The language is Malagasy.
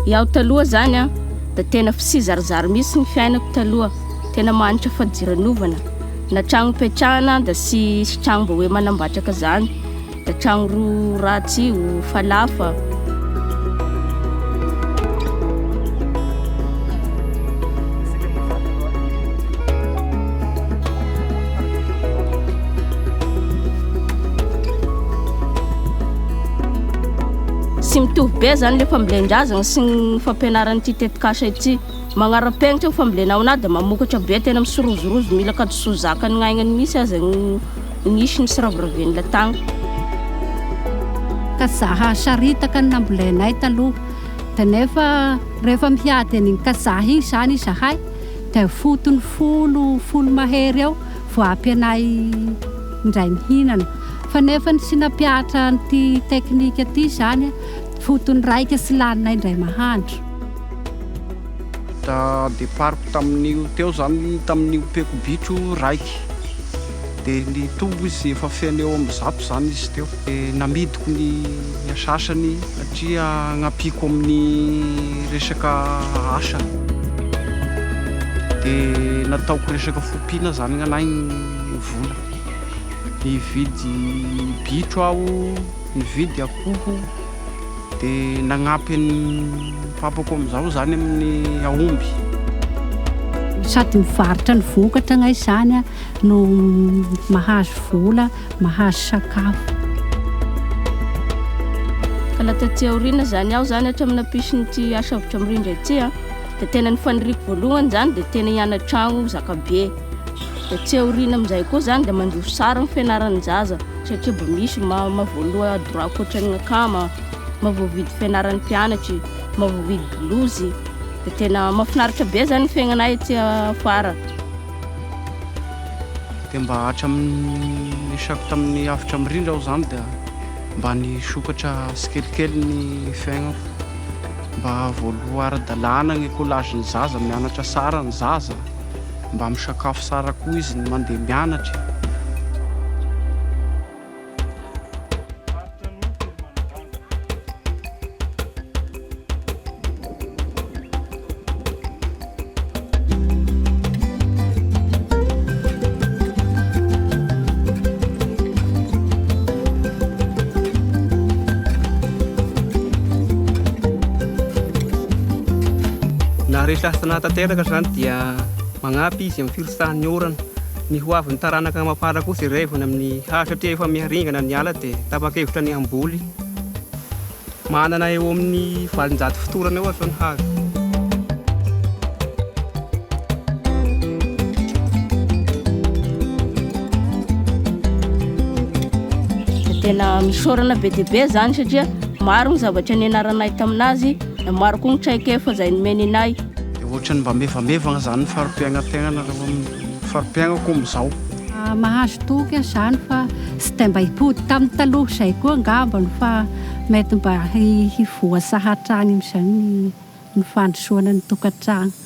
Iaho taloha zany an, da tena fisizarizary mihitsy ny fiainako taloha, tena mahantra fadiranovana, na tragno ipetrahana da tsisy tragno mba hoe manambatraka zany, da tragno ro ratsy io, falafa. Tsy mitovy be zany le fambolen-drazana sy ny fampianaran'ity tetikasa ity. Magnara-penitra ny fambolena ao anaty dia mamokatra be tena misirozorozo mila ka tsy ho zakan'ny aignany mihitsy aza ny nisy ny siraviraviny latagna. Kazaha saritaka no nambolenay taloha dia nefa rehefa mihiady an'iny kazaha iny izany izahay dia fotony folo, folo mahery eo vao ampy anay indray mihinana. Fa nefa ny tsy nampihatra an'ity teknika ity izany fotony raika tsy laninay indray mahandro. Da départ-ko tamin'io teo zany tamin'io peko bitro raiky de nitombo izy efa feno eo amin'ny zato zany izy teo de namidiko ny asasany satria agnampiako amin'ny resaka asa de nataoko resaka fompiana zany gn'anahy ny vola. Nividy bitro aho, nividy akoho, dia nagnampy an'ny papako amin'izao zany amin'ny aomby. Sady mivarotra ny vokatra agnay izany no mahazo vola, mahazo sakafo. Ka la taty aoriana zany aho zany hatramin'ny nampisin'ity asa avotra mirindra ity a, dia tena ny faniriako voalohany zany dia tena hianatragno zakabe. Dia aty aoriana amin'izay koa zany dia mandroso tsara ny fianaran'ny zaza satria mba misy mahavoaloha droit ankoatran'ny akama, mahavoavidy fianaran'ny mpianatry, mahavoavidy blouse, dia tena mahafinaritra be zany ny fiaignanay aty afara. Dia mba hatramin'ny niasako tamin'ny avotra mirindra aho zany dia mba nisokatra tsikelikely ny fiaignako, mba voaloha ara-dalàna ny écolage-n'ny zaza, mianatra tsara ny zaza. Mba misakafo tsara koa izy ny mandeha mianatra e. Na resy asa nahatanteraka izany dia magnampy izy amin'ny firotsahan'ny orana. Ny ho avin'ny taranaka amam-para kosa irevana amin'ny hazo satria efa miha-ringana ny ala dia tapa-kevitra ny hamboly. Manana eo amin'ny 800 fotorana eo aza ny hazo. Dia tena misaorana be dia be zany satria maro ny zavatra nianaranay taminazy, maro koa ny traikefa izay nomeny anay. Dia ohatran'ny mba mevamevagna zany ny fari-piaignan-tegnana rehefa fari-piaignako amin'izao. Mahazo toky aho izany fa tsy dia mba hipody tamin'ny taloha izay koa angambany fa mety mba hivoa sahatrany amin'izay ny fandrosoana ny tokantrano.